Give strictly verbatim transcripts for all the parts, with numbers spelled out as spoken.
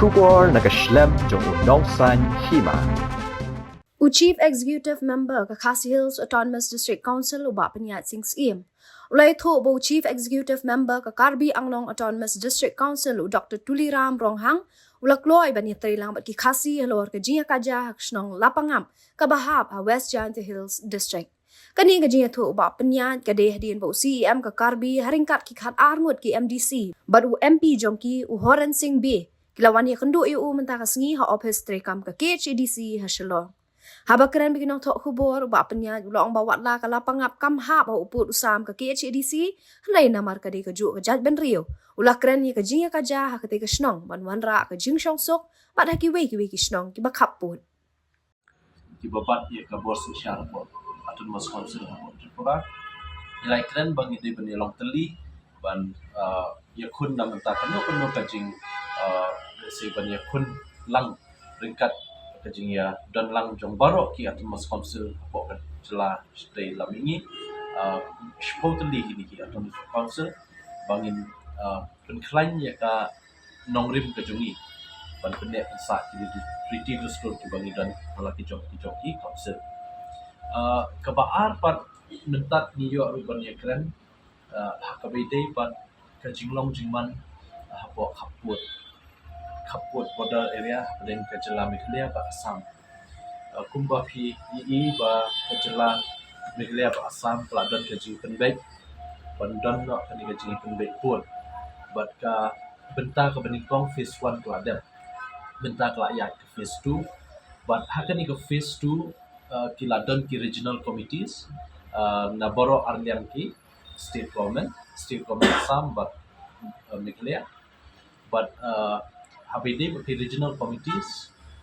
Khubor na ka shlem jong u nongsan hima. U Chief Executive Member ka Khasi Hills Autonomous District Council, u Bah Pynïaid Sing Syiem, u la ïathuh ba u Chief Executive Member ka Karbi Anglong Autonomous District Council, u Doktor Tuliram Ronghang, u la kloi ban ïatreilang bad ki Khasi halor ka jingïakajia ha ka shnong Lapangap kaba hap ha West Jaintia Hills District. Kane ka jingïathuh u Bah Pynïaid ka dei hadien ba u C E M ka Karbi ha ryngkat ki khatar ngut ki M D C bad u M P jong ki, u Horen Sing Bey, ki la wan ïakynduh ïa u mynta ka sngi ha ophis treikam ka K H A D C ha Shillong. Haba kren bad ki nongthoh khubor, u Bah Pynïaid u la ong ba watla ka Lapangap kam hap ha u pud u sam ka K H A D C, hynrei namar ka dei kajuh ka jaitbynriew, u la kren ïa ka jingïakajia ha katei ka shnong ban wanrah ka jingshongsuk bad ha kiwei kiwei ki shnong kiba khappud. Kiba bat ïa ka bor synshar hapoh Autonomous Council hapoh Tripura. Ngi la ïakren ba ngi dei ban ïalong tylli ban, ah, ïakhun na mynta kano kano ka jing, ah, lehse ban ïakhun lang ryngkat ka jingïadon lang jong baroh ki Autonomous Council hapoh ka jylla shatei lam mihngi. Ah, shiphew tylli kine ki Autonomous Council ba ngin, ah, pynkhlaiñ ïa ka nongrim ka jong ngi ban pynneh pynsah ki riti dustur kiba ngi don ha la ki jong ki jong ki council. Ah, kaba ar pat mynta ngi ïoh ruh ban ïakren, ah, ha kaba ïadei bad ka jinglong jingman, ah, hapoh khappud, khappud border area hapdeng ka jylla Meghalaya bad Assam. Ah, kumba phi ïohi ba ka jylla Meghalaya bad Assam ka la don ka jingpynbeit ban don noh kane ka jingpynbeit pud bad ka bynta kaba nyngkong phase one ka la dep. Bynta ka la ïaid ka phase two. Bad ha kane ka phase two, uh, ki la don ki regional committees, uh, na baroh ar liang ki state government, state government Assam bad, uh, Meghalaya. Bad, uh, haba ïadei bad ki regional committees,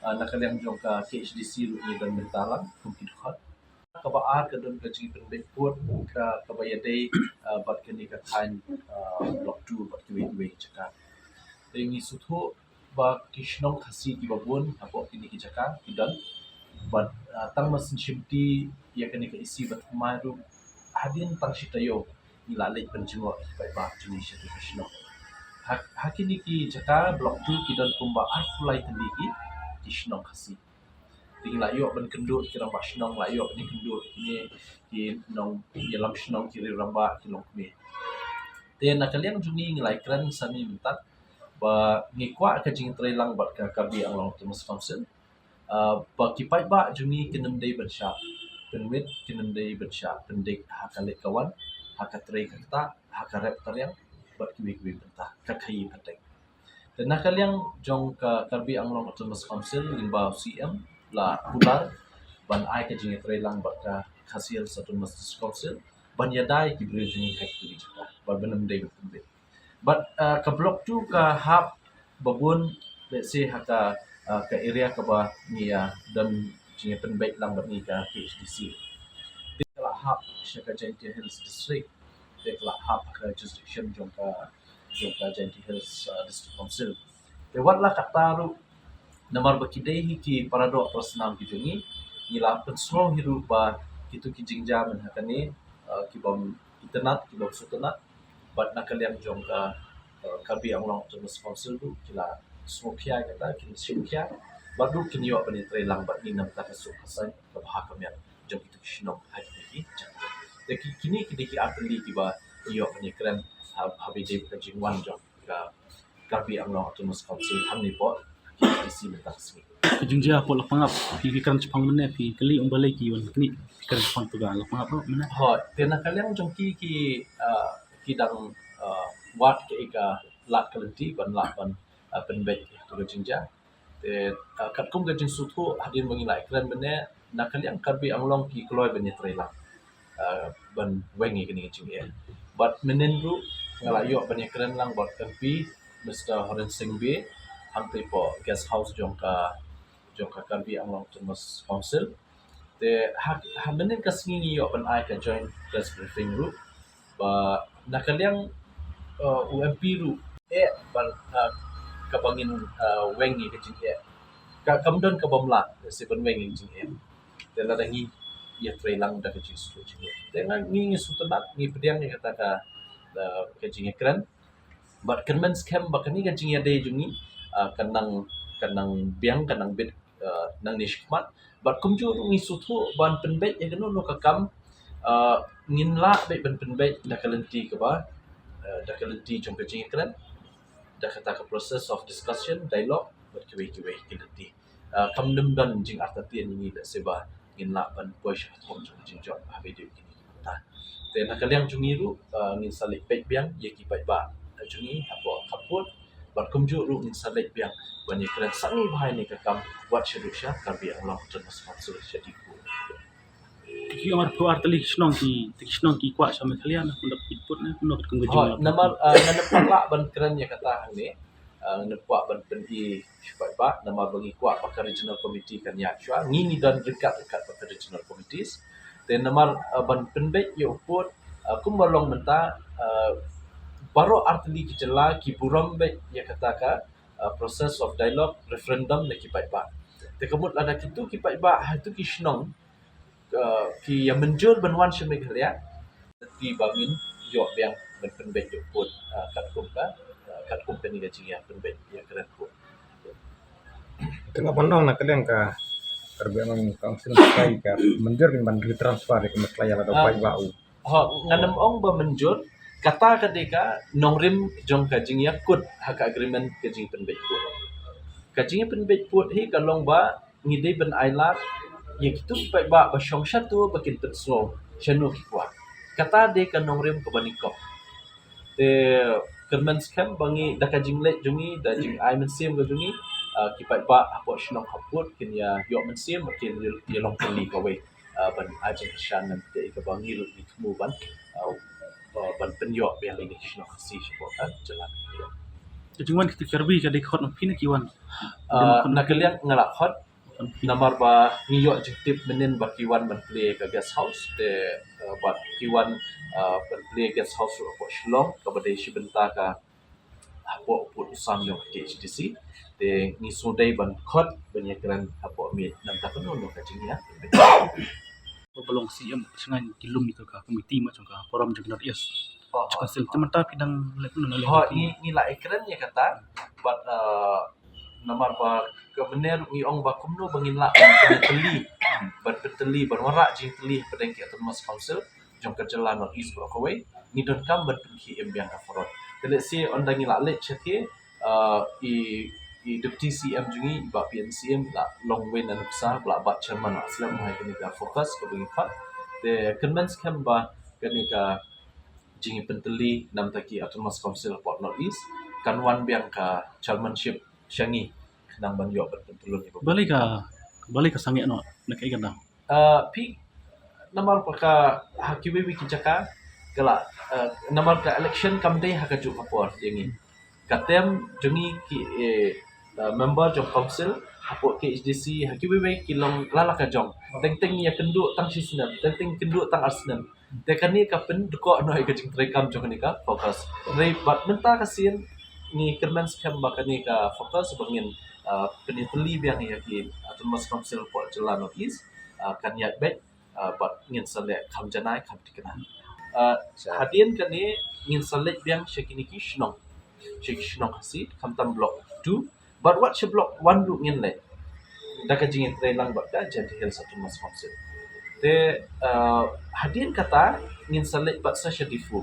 uh, na ka liang jong ka K H A D C ruh ngi don bynta lang kum ki dkhot. Kaba ar ka don ka jingpynbeit pud ka kaba ïadei, uh, bad kane ka thaiñ, uh, block two bad kiwei kiwei ki jaka. Te ngi sngewthuh ba ki shnong Khasi kiba bun hapoh kine ki jaka ki don. Bad, uh, tang ba sngewsih ïa kane ka E C ba thymmai ruh hadien tang shi taïew ngi la leit pynjngoh ïa ki paidbah jong ngi sha ki shnong. Ha, ha kine ki jaka block two ki don kumba arphew lai tylli ki, ki shnong Khasi. Te ngi la ïoh ban kynduh ki rangbah shnong, la ïoh ban kynduh kine ki nongïalam shnong, ki riew rangbah, ki longkmie. Te na ka liang jong ngi ngi la ïakren sani mynta ba ngi kwah ka jingtreilang bad ka Karbi Anglong Autonomous Council. Ah, ba ki paidbah jong ngi kin ym dei ban shah pynwit, kin ym dei ban shah pyndik ha ka leit ka wan, ha ka trei ka ktah, ha ka rep ka riang bad kiwei kiwei bynta, ka khaïi ka teng. Te na ka liang jong ka Karbi Anglong Autonomous Council lyngba u C M la kular ban ai ka jingïatreilang bad ka Khasi Hills Autonomous District Council ban ïada ïa ki briew jong ngi ha kito ki jaka bad ban ym dei ban pynbeit. Bad, uh, ka block two ka hap ba bun, let's say, ha ka, uh, ka area kaba ngi ïa don jingïapynbeit lang bad ngi ka K H A D C. Te ka la hap sha ka Jaintia Hills District, te ka la hap ha ka jurisdiction jong ka, jong ka Jaintia Hills, uh, District Council. Te wat la katta ruh, namar ba ki dei hi ki paradoh parasnam ki jong ngi, ngi la pynsngew hi ruh ba kito ki jingjia mynta kane, uh, ki bym itynnad, ki bym sngewtynnad, bad na ka liang jong ka, uh, Karbi Anglong Autonomous Council ruh ki la sngewkhia ïa kata, ki la sngewkhia, bad ruh kin ïoh ban ïatreilang bad ngi na ka bynta ka suk ka saiñ, ka bha ka miat jong kito ki shnong ha kito ki jaka. Te ki, kine ki dei ki ar tylli kiba ngi ïoh ban ïakren ha, haba ïadei ka jingwan jong ka Karbi Anglong Autonomous Council hangne hapoh K H A D C mynta ka sngi. Ka jingjia hapoh Lapangap, phi, phi kren shaphang mynne, phi kylli ong balei ki wan kane, phi kren shaphang tu ka Lapangap ruh mynne. Hooid, te na ka liang jong ki, ki, ah, ki dang, ah, wad kaei ka lad ka lynti ban lah ban, ah, pynbeit ïa tu ka jingjia. Te, ah, katkum ka jingsngewthuh hadien ba ngi la ïakren mynne, na ka liang Karbi Anglong ki kloi ban ïatreilang, ah, ban weng ïa kane ka jingeh. Bad mynhynnin ruh nga la ïoh ban ïakren lang bad M P Mister Horen Sing Bey hangtei hapoh guest house jong ka, jong ka Karbi Anglong Autonomous Council. Te ha, ha mynhynnin ka sngi ngi ïoh ban ai ka joint press briefing ruh ba na ka liang, uh, u M P ruh eh ban, uh, kaba ngin, uh, weng ïa ka jingeh. Ka, kam don kaba mlien shuh ban weng ïa ka jingeh. Te lada ngi ïatreilang da ka jingsngewthuh jingeh, te nga, ngi, ngi sngewtynnad, ngi pdiang ïa kata ka, uh, ka jingïakren. Bad kyrmen skhem ba kane ka jingïadei jong ngi, uh, kan nang kan nang biang, kan nang bit uh, nangne shakhmat. Bad kumjuh ruh ngi sngewthuh ban pynbeit ïa kano kano ka kam, uh, ngin lah beit ban pynbeit da ka lynti kaba, uh, da ka lynti jong ka jingïakren, da kata ka process of discussion, dialogue, bad kiwei kiwei ki lynti. Uh, kam nym don jingartatien ïa ngi lehse ba ngin lah ban poi sha ka thong jong ka jingjop ha video kine ki mynta. Te na ka liang jong ngi ruh, uh, ngin sa leit peit biang ïa ki paidbah jong ngi hapoh khappud. Bad kumjuh ruh ngin sa leit biang ban ïakren sangeh bha ïa kane ka kam wat shaduh sha Karbi Anglong Autonomous Council sha Diphu. Ki ong arphew ar tylli ki shnong ki, ki shnong ki kwah sha Meghalaya na kumno ka jingput na kumno ka jingput. Namar, uh, ngan ym pat lah ban kren ïa kata hangne. Uh, ngan ym pat ban pyni sha paidbah namar ba ngi kwah ba ka regional committee kan ïaid shuwa. Ngi ngi don ryngkat ryngkat bad ka regional committees. Te namar, uh, ban pynbeit ïa u pud, uh, kumba long mynta, uh, baroh ar tylli ki jylla ki burom beit ïa kata ka, uh, process of dialogue, referendum na ki paidbah. Te ka mut lada kito ki paidbah ha kito ki shnong, uh, ki ïa mynjur ban wan sha Meghalaya, te ba ngin ïoh biang ban pynbeit ïa u pud, uh, katkum ka, uh, katkum kane ka jingïapynbeit ïakren pud. Te nga ban ong na ka liang ka Karbi Anglong Council ka mynjur ban retransfer ïa ka Meghalaya lada u paidbah u. Ho, ngan ym ong ba mynjur, kata ka dei ka nongrim jong ka jingïakut ha ka agreement ka jingpynbeit pud. Ka jingpynbeit pud hi ka long ba ngi dei ban ailad ïa kito ki paidbah ba shong shato ba kin pynsngew shano ki kwah. Kata dei ka nongrim kaba nyngkong. Te kyrmen skhem ba ngi da ka jingleit jong ngi, da jingai mynsiem ka jong ngi, ah, ki paidbah hapoh shnong hapoh kin ïa ïoh mynsiem, kin ïa, ïa long kali kawei, ah, ban ai jingkyrshan, namar kaba ngi ruh ngi thmu ban, ah, ah, ban pynïoh biang ïa ki shnong Khasi shapoh ka jylla. Te jingwan kito ki Karbi ka dei khot na phi ne ki wan? Ah, na ka liang nga la khot. Namar ba ngi ïoh jingtip mynnin ba ki wan ban plie ka guest house, te, eh, ba ki wan, eh, ban plie guest house ruh hapoh Shillong, kaba dei shi bynta ka hapoh pud u sam jong ka K H A D C. Te ngi sngewdei ban khot ban ïakren hapoh miet, namar kano kano ka jingïa. Ba long C M, sngewbha ki lum ïa ka komiti ma jong ka forum jong North East. Oh, Council. Te mynta phi dang leh kumno, leh? Ho, ngi, ngi la ïakren ïa kata, bad, eh, namar ba ka mynne ruh ngi ong ba kumno ba ngin lah ban pyntylli, ban pyntylli, ban wanrah jingtylli hapdeng ki Autonomous Council jong ka jylla North East baroh kawei. Ngi donkam ban pynkhie im biang ka forum. Te lehse ynda ngi la leit shatei, eh, i, i Deputy C M jong ngi, i Bah P N C M, la long wei na nuksa, la bat chairman, la slem ha kane ka FOCUS kaba ngi khot. Te kyrmen skhem ba kane ka jingpyntylli namar ki Autonomous Council hapoh North East kan wan biang ka chairmanship sha ngi khnang ban ïoh ban pyntyllun ïa ka. Balei ka, balei ka sangeh noh na kaei kata? Ah, phi, namar ba ka ha kiwei kiwei ki jaka ka la, ah, namar ka election kam dei ha kajuh ka por ïa ngi. Ka term jong ngi ki, eh, ah, member jong council hapoh K H A D C ha kiwei kiwei ki long la la ka jong. Teng teng ïakynduh tang shi snem, teng teng kynduh tang ar snem. Te kane ka pyndkop noh ïa ka jingtrei kam jong kane ka FOCUS. Hynrei bad mynta ka sien ngi kyrmen skhem ba kane ka FOCUS ba ngin, ah, pynïatylli biang ïa ki Autonomous Council hapoh jylla North East, ah, kan ïaid beit, ah, bad ngin sa leh kham janai kham thikna. Ah, hadien kane ngin sa leit biang sha kine ki shnong, sha ki shnong Khasi, khamtam block two, bad wat sha block one ruh ngin leit da ka jingïatreilang bad ka Jaintia Hills Autonomous Council. Te, ah, hadien kata ngin sa leit pat sa sha Diphu,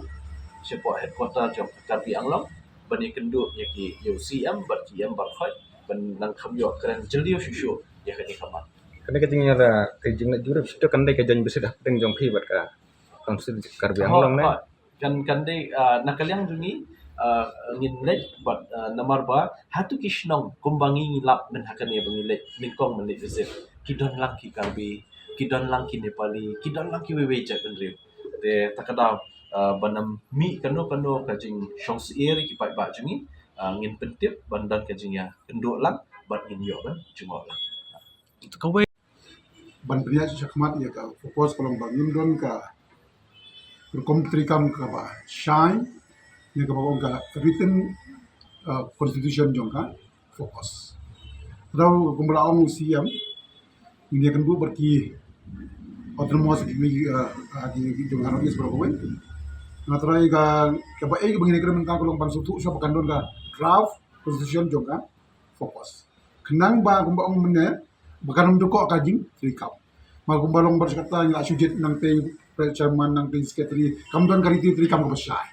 shapoh headquarter jong ka Karbi Anglong, ban ïakynduh ïa ki, ïa u C M bad ki em baroh, ban nang kham ïoh kren jylliew shuh shuh ïa kane ka mat. Kane ka jingïa, ka jingleit jurip shuh kan dei ka jingbieit hapdeng jong phi bad ka Council Karbi Anglong ne? Kan, kan dei, ah, na ka liang jong ngi, ah, ngin leit bad, ah, namar ba hato ki shnong kumba ngi ngi lap mynta ha kane ba ngi leit nyngkong ban leit visit, ki don lang ki Karbi, ki don lang ki Nepali, ki don lang kiwei kiwei jait bynriew. Te ta ka daw, ah, ban ym mih kano kano ka jingshongsyier ki paidbah jong ngi, ah, ngin pyntip ban don ka jingïakynduh lang bad ngin ïoh ban jngoh lang. Kawei ban pynïaid shakhmat ïa ka FOCUS ka long ba ngim don ka rukom treikam kaba shai ïa kaba ong ka written, uh, constitution jong ka FOCUS. Te kumba la ong u C M, ngin ïakynduh bad ki autonomous, ki, uh, uh, ki, ki jong ka North East baroh kawei. Nga trai ka, kaba ei kaba ngin ïakren mynta ka long ban sngewthuh shuwa ba kan don ka draft constitution jong ka FOCUS. Khnang ba kumba ong mynne ba kan ym dkoh ka jingtreikam. Ma kumba long bad kata ngi la shu jied nangtei chairman, nangtei secretary, kam don ka riti treikam kaba shai.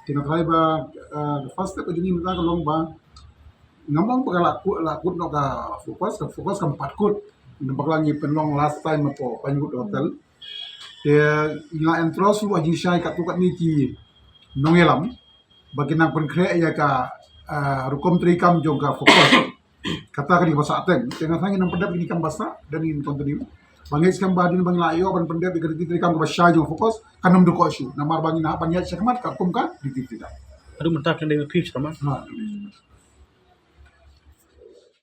Te nga tharai ba, uh, first step ka jong ngi mynta ka long ba ngam ong ba ka la kut, la kut noh ka FOCUS, ka FOCUS kam pat kut. Namar ba ka la ngi pynlong last time hapoh Pinewood Hotel. Te ngi la entrust ruh ha jingshai katto katne ki nongïalam ba kin nang pynkhreh ïa ka, ah, rukom treikam jong ka FOCUS. Kata ka dei kaba sah teng. Te nga tharai ngin nang pyndep ïa kine ki kam ba sah, da ngin continue. Ba ngeit skhem ba hadien ba ngi la ïoh ban pyndep ïa ka riti treikam kaba shai jong FOCUS, kan ym dkoh shuh. Namar ba ngin hap ban ïaid shakhmat katkum ka riti treikam. Haduh mynta kan dei ma phi, chairman. Ha.